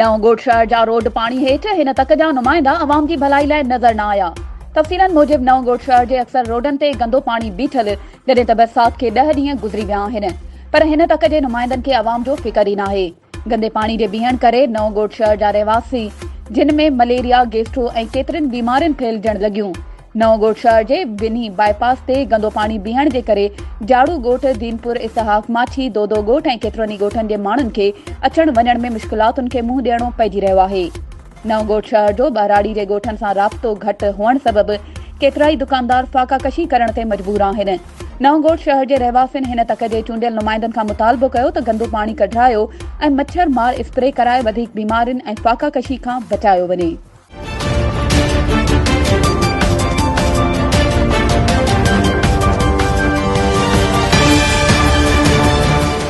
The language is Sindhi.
نئون ڳوٺ شهر جا روڊ پاڻي هيٺ، هن تڪ جا نمائندا عوام جي ڀلائي لاء نظر نه آيا. تفصيلن موجب نئون ڳوٺ شهر جي اڪثر روڊن تي گندو پاڻي بيٺل، جڏهن ته برسات کي ڏهه ڏينهن گذري ويا آهن پر هن تڪ جي نمائندن کي عوام جو فڪر ئي ناهي. گندي پاڻي جي بيهڻ ڪري نئون ڳوٺ شهر جا رهواسي جن ۾ مليريا، گيسٽرو ۽ ڪيترين بيمارين ڦهلجڻ لڳيون. نئون ڳوٺ شهر جي ٻنهي باء پاس تي گندو پاڻي بيهڻ جي ڪري جاڙو ڳوٺ، دينپور، اسحاق ماڇي، دودو ڳوٺ ۽ ڪيترن ئي ڳوٺن جي ماڻهن کي اچڻ وڃڻ ۾ مشڪلاتن کي منهن ڏيڻو پئجي رهيو آهي. نئون ڳوٺ شهر جو ٻهراڙي جي ڳوٺن سان رابطو گهٽ هئڻ سبب ڪيترائي دڪاندار فاقا ڪشي ڪرڻ تي مجبور آهن. نئون ڳوٺ شهر جي رهواسين هن تڪ جي چونڊيل نمائندن کان مطالبو ڪيو ته گندو پاڻي ڪڍرايو ۽ مڇر مار اسپري ڪرائي وڌيڪ بيمارين ۽ فاقا ڪشي کان بچايو وڃي.